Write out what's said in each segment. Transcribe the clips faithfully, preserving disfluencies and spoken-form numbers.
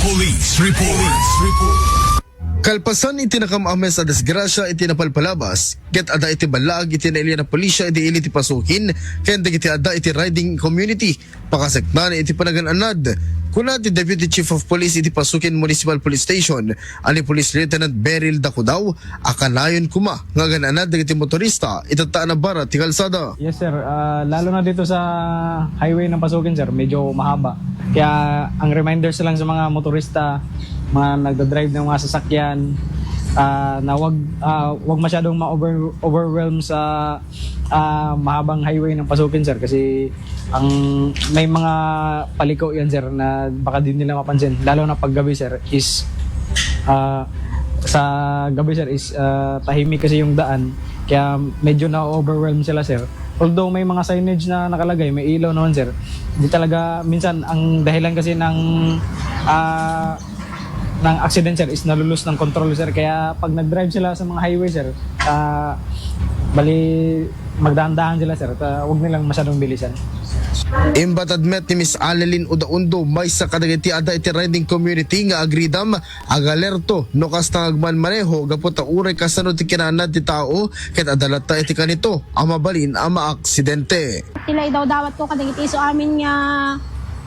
Police Report. Kalpasan iti nakam-ames a disgrasya iti napalpalabas, ket adda iti ballaag iti nailian a pulisya idi ili ti Pasukin ken dagiti adda iti riding community, pakaseknan iti panagan-annad. Kuna ti Deputy Chief of Police iti Pasukin Municipal Police Station, a ni Police Lieutenant Beryl Dakudaw, a kanayon koma nga agan-annad dagiti motorista itatta a nabarat ti kalsada. Yes, sir. Ah, lalo na dito sa highway ng Pasukin, sir, medyo mahaba. Kaya ang reminders lang sa mga motorista, mga nagdadrive ng mga sasakyan, ah, na wag, ah, wag masyadong ma-over-, overwhelm sa, ah, mahabang highway ng Pasukin, sir, kasi ang may mga paliko yan, sir, na baka di nila mapansin. Lalo na pag gabi, sir, is, ah, sa gabi, sir, is, ah, tahimik kasi yung daan. Kaya medyo na-overwhelm sila, sir. Although may mga signage na nakalagay, may ilaw naman, sir. Di talaga, minsan, ang dahilan kasi ng, ah, ng accident, sir, is nalulus ng control, sir. Kaya pag nag-drive sila sa mga highway, sir, ah, bali, magdahan-dahan sila, sir. Ta, wag nilang masyadong bilisan. Imbat admet ni Miss Annalyn Udaundo, maysa kadagiti adda iti riding community, nga agridam, agalerto no kasta nga agmanmaneho gapu ta uray kasano ti kinaannad ti tao ket adda latta iti kanito a mabalin a maaksidente. Ti laydawdawatko kadagiti isu amin nga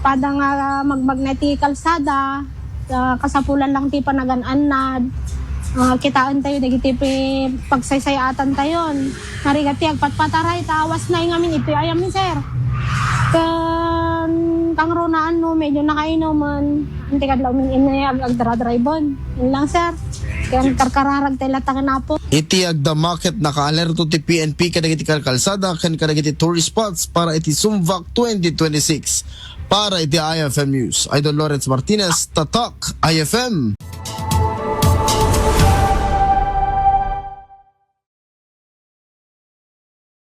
pada nga magmagna ti kalsada, ah, kasapulan lang ti panagan-annad. Ah, kitaentayo dagiti pi-, pagsaysay-atantayon. Narigat ti agpatpataray, ta awas na ngamin iti ayam ni sir. Ken kangrunaan no, medyo nakainuman. Anti kadlaw min inay ag-, agdara-driven. Yun lang, sir. Ken karkararag tayo latta ken Apo. Iti agdama ket nakaalerto ti P N P kadagiti kalkalsada ken kadagiti tourist spots para iti Sumvac twenty twenty-six. Para iti I F M News, Idol Lawrence Martinez, Tatak I F M.